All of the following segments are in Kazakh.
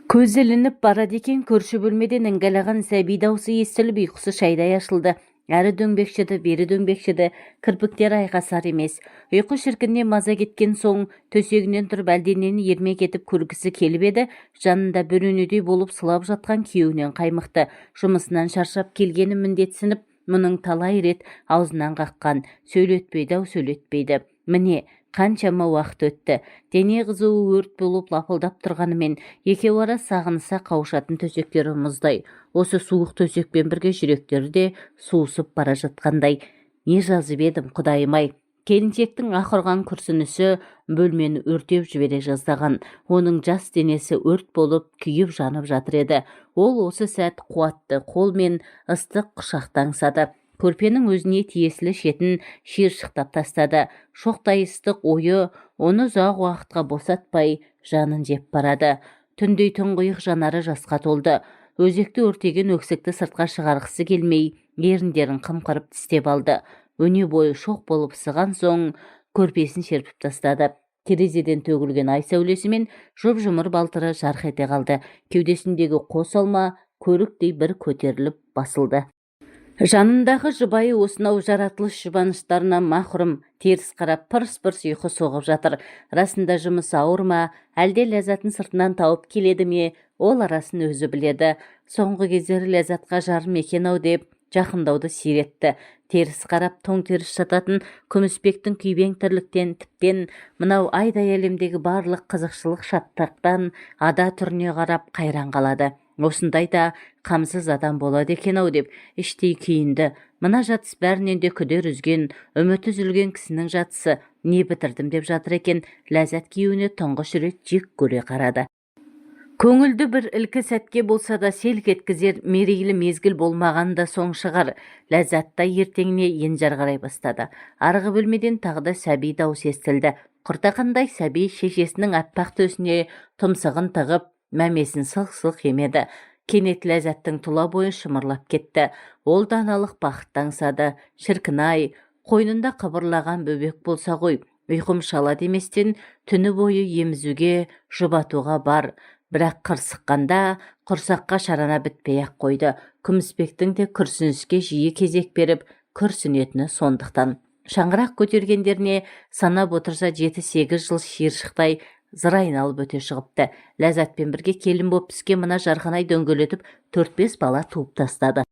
Көзі ілініп барады екен, көрші бөлмеден іңгәлаған сәби даусы естіліп, ұйқысы шайдай ашылды. Әрі дөңбекшіді, бері дөңбекшіді, кірпіктері айқасар емес. Ұйқы шіркіннен маза кеткен соң төсегінен тұрып, әлденені ермек етіп көргісі келіп еді, жанында бөренедей болып сылап жатқан күйеуінен қаймықты. Жұмысынан шаршап келгенін міндетсініп, мұның талай рет аузынан қаққан: «Сөйлетпейді-ау, сөйлетпейді». Міне, қаншама уақыт өтті. Дене қызуы өрт болып лапылдап тұрғанымен, екеуара сағыныса қауышатын төсектері мұздай. Осы суық төсекпен бірге жүректері де суысып бара жатқандай. «Не жазып едім, құдайым-ай?» Келіншектің аһ ұрған күрсінісі бөлмені өртеп жібере жаздаған. Оның жас денесі өрт болып күйіп жанып жатыр еді. Ол осы сәт қуатты қол мен ыстық құшақты аңсады. Көрпенің өзіне тиесілі шетін шиыршықтап тастады. Шоқтай ыстық ойы оны ұзақ уақытқа босатпай, жанын жеп барады. Түндей тұңғиық жанары жасқа толды. Өзекті өртеген өксікті сыртқа шығарғысы келмей, еріндерін қымқырып тістеп алды. Өне бойы шоқ болып ысыған соң көрпесін серпіп тастады. Терезеден төгілген ай сәулесімен жұп-жұмыр балтыры жарқ ете қалды. Кеудесіндегі қос алма көріктей бір көтеріліп басылды. Жанындағы жұбайы осынау жаратылыс жұбаныштарынан махрұм, теріс қарап, пырс-пырс ұйқы соғып жатыр. Расында жұмысы ауыр ма, әлде ләззатын сыртынан тауып келеді ме, ол арасын өзі біледі. Соңғы кездері Ләззатқа жарым екен-ау деп жақындауды сиретті. Теріс қарап, тоң теріс жататын Күмісбектің күйбең тірліктен, тіптен мынау айдай әлемдегі барлық қызықшылық, шаттықтан ада түріне қарап қайран қалады. Осындай да қамсыз адам болады екен-ау деп іштей күйінді. Мына жатыс бәрінен де күдер үзген, үміті үзілген кісінің жатысы. Не бітірдім деп жатыр екен? Ләззат күйеуіне тұңғыш рет жек көре қарады. Көңілді бір ілкі сәтке болса да селк еткізер мерейлі мезгіл болмаған да соң шығар, Ләззат та ертеңіне енжар қарай бастады. Арғы бөлмеден тағы да сәби дауыс естілді. Құртақандай сәби шешесінің аппақ төсіне тұмсығын тығып, мәмесін сылқ-сылқ емеді. Кенет Ләззаттың тұла бойы шымырлап кетті. Ол да аналық бақытты аңсады. Шіркін-ай, қойнында қыбырлаған бөбек болса ғой, ұйқым шала деместен түні бойы емізуге, жұбатуға бар. Бірақ қырсыққанда құрсаққа шарана бітпей-ақ қойды. Күмісбектің де күрсініске жиі кезек беріп күрсінетіні сондықтан. Шаңырақ көтергендеріне санап отырса, 7-8 жыл шиыршықтай зыр айналып өте шығыпты. Ләззатпен бірге келін боп түскен мына жарқанай дөңгелетіп төрт-бес бала туып тастады.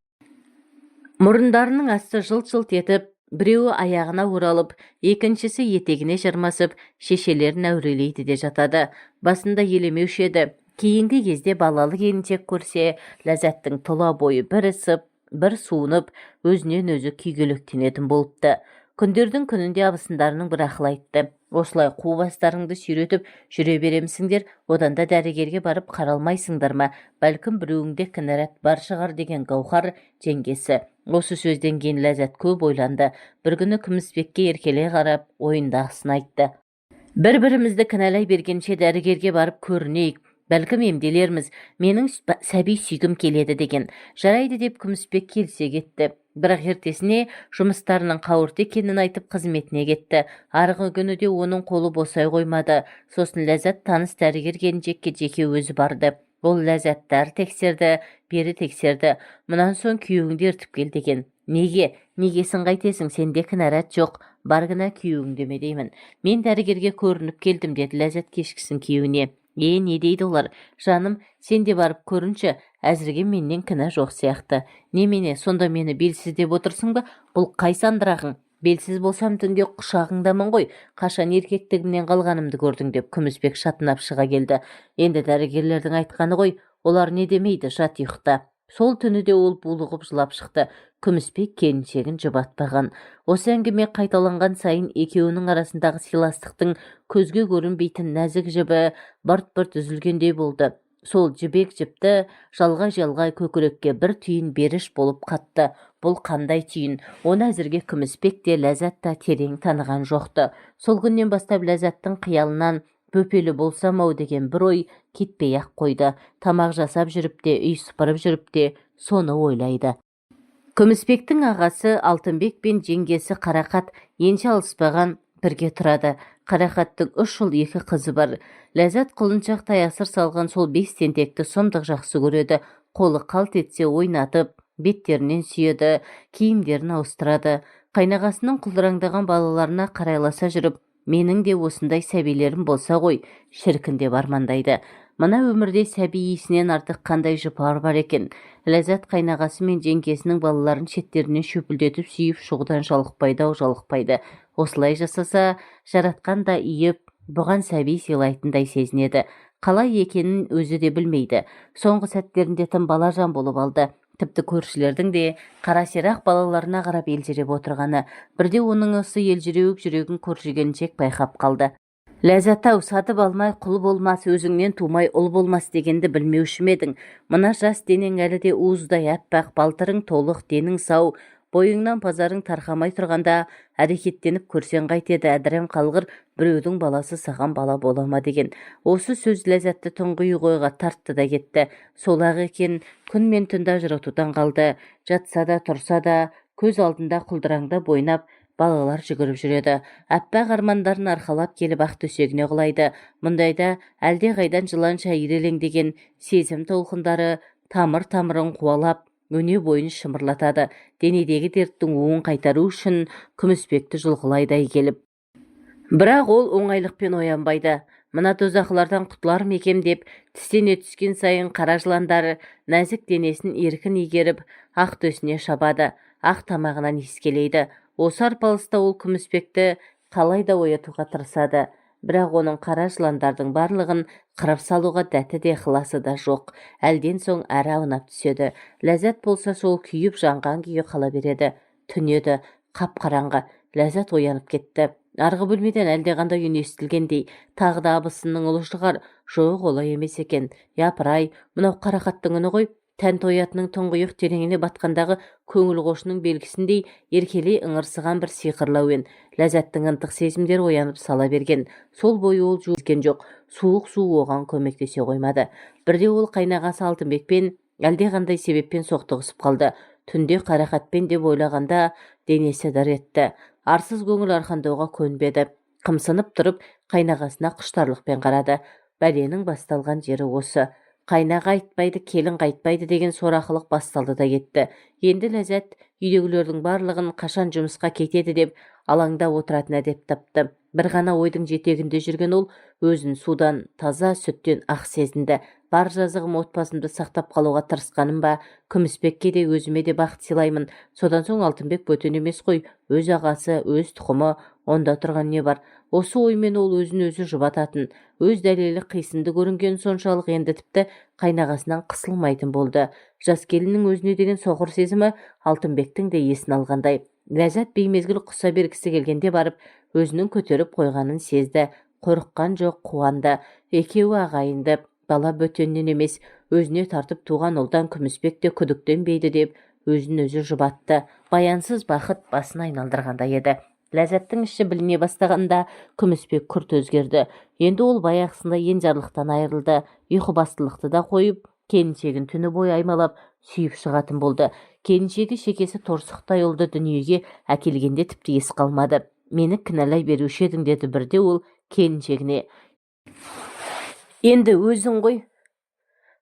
Мұрындарының асты жылт-жылт етіп, біреуі аяғына оралып, екіншісі етегіне жармасып, шешелерін әурелейді де жатады. Басында елемеуші еді. Кейінгі кезде балалы келіншек көрсе, Ләззаттың тұла бойы бір ысып, бір суынып, өзінен өзі күйгелектенетін болыпты. Күндердің күнінде абысындарының бір ақыл айтты: «Осылай қу бастарыңды сүйретіп жүре беремісіңдер? Одан да дәрігерге барып қаралмайсыңдар ма? Бәлкім, біреуіңде кінәрат бар шығар», — деген Гауһар жеңгесі. Осы сөзден кейін Ләззат көп ойланды. Бір күні Күмісбекке еркелей қарап, ойындағысын айтты: «Бір бірімізді кінәлай бергенше, дәрігерге барып көрінейік, бәлкім, емделерміз. Менің сәби сүйгім келеді», — деген. «Жарайды», — деп Күмісбек келісе кетті. Бірақ ертесіне жұмыстарының қауырт екенін айтып, қызметіне кетті. Арғы күні де оның қолы босай қоймады. Сосын Ләззат таныс дәрігер келіншекке жеке өзі барды. Ол Ләззатты әрі тексерді, бері тексерді. «Мұнан соң күйеуіңді ертіп кел», — деген. «Неге? Негесін қайтесің? Сенде кінәрат жоқ, бар кінә күйеуіңде ме деймін. Мен дәрігерге көрініп келдім», — деді Ләззат кешкісін күйеуіне. «Е, не дейді олар?» «Жаным, сен де барып көрінші, әзірге менен кінә жоқ сияқты». «Немене, сонда мені белсіз деп отырсың ба? Бұл қай сандырағың? Белсіз болсам, түнде құшағыңдамын ғой. Қашан еркектігімнен қалғанымды көрдің?» — деп Күмісбек шатынап шыға келді. «Енді дәрігерлердің айтқаны ғой, олар не демейді, жат, ұйықта». Сол түні де ол булығып жылап шықты. Күмісбек келіншегін жұбатпаған. Осы әңгіме қайталанған сайын екеуінің арасындағы сыйластықтың көзге көрінбейтін нәзік жібі бырт-бырт үзілгендей болды. Сол жібек жіпті жалғай-жалғай көкірекке бір түйін беріш болып қатты. Бұл қандай түйін? Оны әзірге Күмісбек те, Ләззат та терең таныған жоқ-ты. Сол күннен бастап Ләззаттың қиялынан бөпелі болсам-ау деген бір ой кетпей-ақ қойды. Тамақ жасап жүріп те, үй сыпырып жүріп те соны ойлайды. Күмісбектің ағасы Алтынбек пен жеңгесі Қарақат енші алыспаған. Бірге тұрады. Қарақаттың үш ұл, екі қызы бар. Ләззат құлыншақтай асыр салған сол бес тентекті сұмдық жақсы көреді. Қолы қалт етсе ойнатып, беттерінен сүйеді, киімдерін ауыстырады. Қайнағасының құлдыраңдаған балаларына қарайласа жүріп, менің де осындай сәбилерім болса ғой, шіркін деп армандайды. Мына өмірде сәби иісінен артық қандай жұпар бар екен? Ләззат қайнағасы мен жеңгесінің балаларын шеттерінен шөпілдетіп сүйіп шығудан жалықпайды-ау, жалықпайды. Осылай жасаса, жаратқан да иіп, бұған сәби сыйлайтындай сезінеді. Қалай екенін өзі де білмейді. Соңғы сәттерінде тым балажан болып алды. Тіпті көршілердің де қарасирақ балаларына қарап елжіреп отырғаны. Бірде оның осы елжіреуік жүрегін көрші келіншек байқап қалды. Ләззат-ау, сатып алмай құл болмас, өзіңнен тумай ұл болмас дегенді білмеуші ме едің? Мына жас денең әлі де уыздай аппақ, балтырың толық, денің сау, бойыңнан базарың тарқамай тұрғанда әрекеттеніп көрсең қайтеді, әдірем қалғыр, біреудің баласы саған бала бола ма деген. Осы сөз Ләззатты тұңғиық ойға тартты да кетті. Сол-ақ екен, күн мен түнді ажыратудан қалды. Жатса да, тұрса да, көз алдында құлдыраңдап ойнап, балалар жүгіріп жүреді. Аппақ армандарын арқалап келіп ақ төсегіне құлайды. Мұндайда әлдеқайдан жыланша ирелеңдеген сезім толқындары тамыр-тамырын қуалап, өне бойын шымырлатады. Денедегі дерттің уын қайтару үшін Күмісбекті жұлқылайдай келіп. Бірақ ол оңайлықпен оянбайды. Мына дозақылардан құтылар ма екем деп тістене түскен сайын қара жыландар нәзік денесін еркін игеріп, ақ төсіне шабады, ақ тамағынан иіскелейді. Осы арпалыста ол Күмісбекті қалай да оятуға тырысады. Бірақ оның қара жыландардың барлығын қырып салуға дәті де, ықыласы да жоқ. Әлден соң әрі аунап түседі. Ләззат болса сол күйіп жанған күйі қала береді. Түн еді, қап-қараңғы. Ләззат оянып кетті. Арғы бөлмеден әлдеқандай үн естілгендей. Тағы да абысынның ұлы шығар. Жоқ, олай емес екен. Япырай, мынау Қарақаттың үні ғой. Тән тоятының тұңғиық тереңіне батқандағы көңіл қошының белгісіндей еркелей ыңырсыған бір сиқырлы әуен. Ләззаттың ынтық сезімдері оянып сала берген. Сол бойы ол жуған жоқ. Суық су оған көмектесе қоймады. Бірде ол қайнағасы Алтынбекпен әлдеқандай себеппен соқтығысып қалды. Түнде Қарақатпен деп ойлағанда денесі дір етті. Арсыз көңіл арқандауға көнбеді. Қымсынып тұрып қайнағасына құштарлықпен қарады. Бәленің басталған жері осы. Қайнаға айтпайды, келін қайтпайды деген сорақылық басталды да кетті. Енді Ләззат үйдегілердің барлығын қашан жұмысқа кетеді деп алаңдап отыратын әдет тапты. Бір ғана ойдың жетегінде жүрген ол өзін судан таза, сүттен ақ сезінді. Бар жазығым отбасымды сақтап қалуға тырысқаным ба? Күмісбекке де, өзіме де бақыт сыйлаймын. Содан соң Алтынбек бөтен емес қой, өз ағасы, өз тұқымы, онда тұрған не бар? Осы оймен ол өзін өзі жұбататын. Өз дәлелі қисынды көрінген соншалық енді тіпті қайнағасынан қысылмайтын болды. Жас келіннің өзіне деген соқыр сезімі Алтынбектің де есін алғандай. Ләззат беймезгіл құса бергісі келгенде барып, өзінің көтеріп қойғанын сезді. Қорыққан жоқ, қуанды. Екеуі ағайынды. Бала бөтеннен емес, өзіне тартып туған ұлдан Күмісбек те күдіктенбейді деп өзін өзі жұбатты. Баянсыз бақыт басын айналдырғандай еді. Ләззаттың іші біліне бастағанда Күмісбек күрт өзгерді. Енді ол баяғысындай енжарлықтан айырылды. Ұйқыбастылықты да қойып, келіншегін түні бойы аймалап, сүйіп шығатын болды. Келіншегі шекесі торсықтай ұлды дүниеге әкелгенде тіпті ес қалмады. Мені кінәлай беруші едің деді бірде ол келіншегіне. Енді өзің ғой.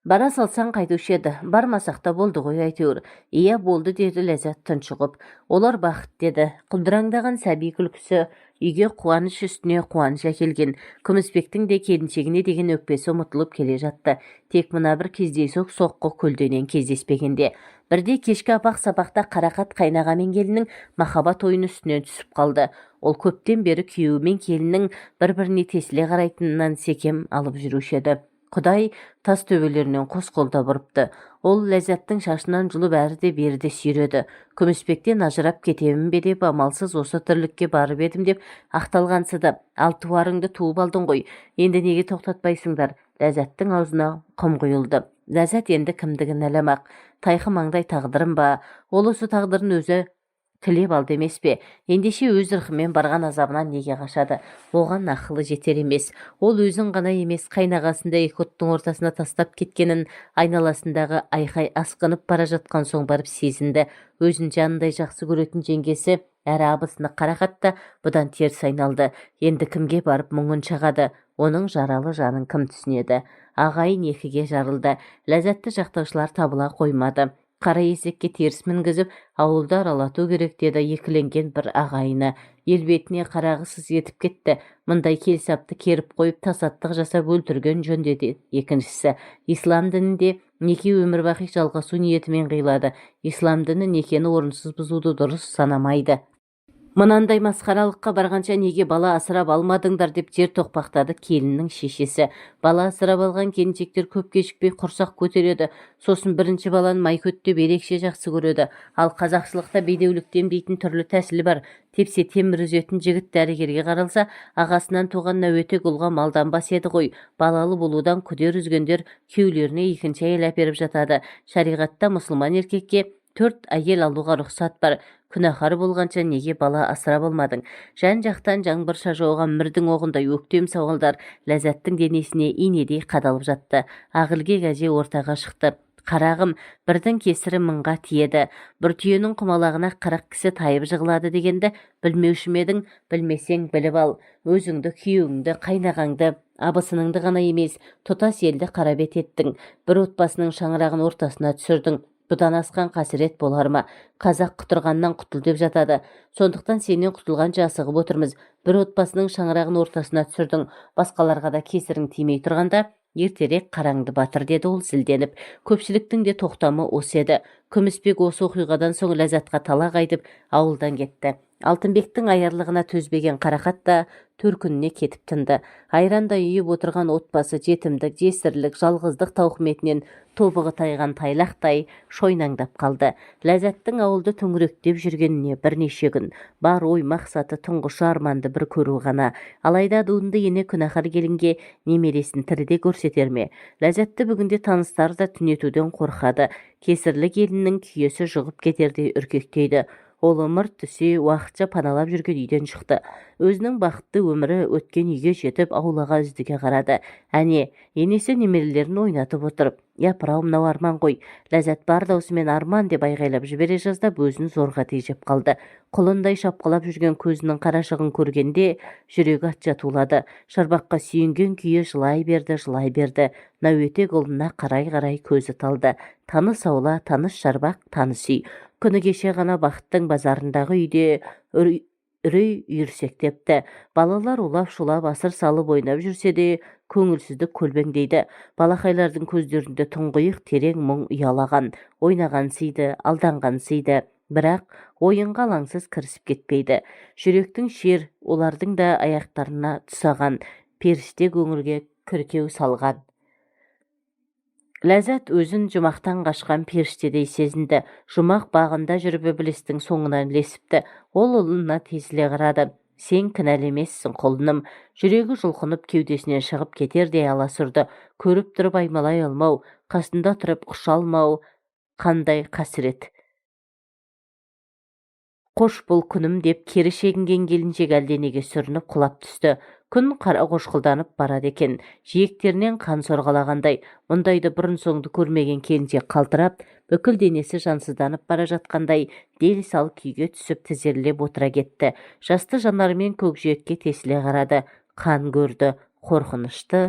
Бара салсаң қайтуші еді. Бармасақ та болды ғой әйтеуір. Иә, болды деді Ләззат тұншығып. Олар бақытты еді. Құлдыраңдаған сәби күлкісі үйге қуаныш үстіне қуаныш әкелген. Күмісбектің де келіншегіне деген өкпесі ұмытылып келе жатты. Тек мына бір кездейсоқ соққы көлденең кездеспегенде. Бірде кешкі апақ-сапақта Қарақат қайнаға мен келіннің махаббат ойыны үстінен түсіп қалды. Ол көптен бері күйеуі мен келіннің бір-біріне тесіле қарайтынынан секем алып жүруші еді. Құдай тас төбелерінен қос қолдап ұрыпты. Ол Ләззаттың шашынан жұлып әрі де бері де сүйреді. Күмісбектен ажырап кетемін бе деп амалсыз осы тірлікке барып едім деп ақталғансыды. Ал туарыңды туып алдың ғой, енді неге тоқтатпайсыңдар? Ләззаттың аузына құм құйылды. Ләззат енді кімдігін әламақ. Тайқы маңдай тағдырым ба? Ол осы тағдырын өзі Тілеп алды емес пе? Ендеше өз ырқымен барған азабынан неге қашады? Оған ақылы жетер емес. Ол өзін ғана емес, қайнағасын да екі оттың ортасына тастап кеткенін айналасындағы айқай асқынып бара жатқан соң барып сезінді. Өзін жанындай жақсы көретін жеңгесі әрі абысыны Қарақат та бұдан теріс айналды. Енді кімге барып мұңын шағады? Оның жаралы жанын кім түсінеді? Ағайын екіге жарылды. Ләззатты жақтаушылар табыла қоймады. Қара есекке теріс мінгізіп, ауылды аралату керек, деді екіленген бір ағайыны. Ел бетіне қарағысыз етіп кетті. Мұндай келсапты керіп қойып, тасаттық жасап өлтірген жөн, деді екіншісі. Ислам дінінде неке өмірбақи жалғасу ниетімен қиылады. Ислам діні некені орынсыз бұзуды дұрыс санамайды. Мынандай масқаралыққа барғанша неге бала асырап алмадыңдар, деп жер тоқпақтады келіннің шешесі. Бала асырап алған келіншектер көп кешікпей құрсақ көтереді. Сосын бірінші баланы майкөт деп ерекше жақсы көреді. Ал қазақшылықта бедеулікті емдейтін түрлі тәсіл бар. Тепсе темір үзетін жігіт дәрігерге қаралса, ағасынан туған нәуетек ұлға малданбас еді ғой. Балалы болудан күдер үзгендер күйеулеріне екінші әйел әперіп жатады. Шариғатта мұсылман еркекке төрт әйел алуға рұқсат бар. Күнәһар болғанша неге бала асырап алмадың? Жан-жақтан жаңбырша жауған мірдің оғындай өктем сауалдар Ләззаттың денесіне инедей қадалып жатты. Ақілгек әже ортаға шықты. Қарағым, бірдің кесірі мыңға тиеді. Бір түйенің құмалағына 40 кісі тайып жығылады дегенді білмеуші ме едің? Білмесең, біліп ал. Өзіңді, күйеуіңді, қайнағаңды, абысыныңды ғана емес, тұтас елді қарабет еттің. Бір отбасының шаңырағын ортасына түсірдің. Бұдан асқан қасірет болар ма? Қазақ құтырғаннан құтыл деп жатады. Сондықтан сенен құтылғанша асығып отырмыз. Бір отбасының шаңырағын ортасына түсірдің. Басқаларға да кесірің тимей тұрғанда ертерек қараңды батыр, деді ол зілденіп. Көпшіліктің де тоқтамы осы еді. Күмісбек осы оқиғадан соң Ләззатқа талақ айтып, ауылдан кетті. Алтынбектің аярлығына төзбеген Қарақат та төркініне кетіп тынды. Айрандай ұйып отырған отбасы жетімдік, жесірлік, жалғыздық тауқыметінен тобығы тайған тайлақтай шойнаңдап қалды. Ләззаттың ауылды төңіректеп жүргеніне бірнеше күн. Бар ой мақсаты тұңғыш Арманды бір көру ғана. Алайда адуынды ене күнәһар келінге немересін тіріде көрсетер ме? Ләззатты бүгінде таныстары да түнетуден қорқады. Кесірлі келіннің күйесі жұғып кетердей үркектейді. Ол ымырт түсе уақытша паналап жүрген үйден шықты. Өзінің бақытты өмірі өткен үйге жетіп, аулаға үздіге қарады. Әне, енесі немерелерін ойнатып отыр. Япырау, мынау Арман ғой! Ләззат бар даусымен «Арман!» деп айғайлап жібере жаздап, өзін зорға тежеп қалды. Құлындай шапқылап жүрген көзінің қарашығын көргенде жүрегі атша тулады. Шарбаққа сүйенген күйі жылай берді, жылай берді. Нәуетек ұлына қарай-қарай көзі талды. Таныс аула, таныс шарбақ, таныс үй. Күні кеше ғана Бақыттың базарындағы үйде үрей үйірсектепті. Балалар улап-шулап, асыр салып ойнап жүрсе де, көңілсіздік көлбеңдейді. Балақайлардың көздерінде тұңғиық терең мұң ұялаған. Ойнағансиды, алданғансиды, бірақ ойынға алаңсыз кірісіп кетпейді. Жүректің шер олардың да аяқтарына тұсаған, періште көңілге кіркеу салған. Ләззат өзін жұмақтан қашқан періштедей сезінді. Жұмақ бағында жүріп ібілістің соңынан ілесіпті. Ол ұлына тесіле қарады. Сен кінәлі емессің, құлыным. Жүрегі жұлқынып, кеудесінен шығып кетердей аласұрды. Көріп тұрып аймалай алмау, қасында тұрып құша алмау қандай қасірет! Қош бол, күнім, деп кері шегінген келіншек әлденеге сүрініп құлап түсті. Күн қарақошқылданып барады екен. Жиектерінен қан сорғалағандай. Мұндайды бұрын-соңды көрмеген келіншек қалтырап, бүкіл денесі жансызданып бара жатқандай дел-сал күйге түсіп, тізерлеп отыра кетті. Жасты жанарымен көкжиекке тесіле қарады. Қан көрді. Қорқынышты.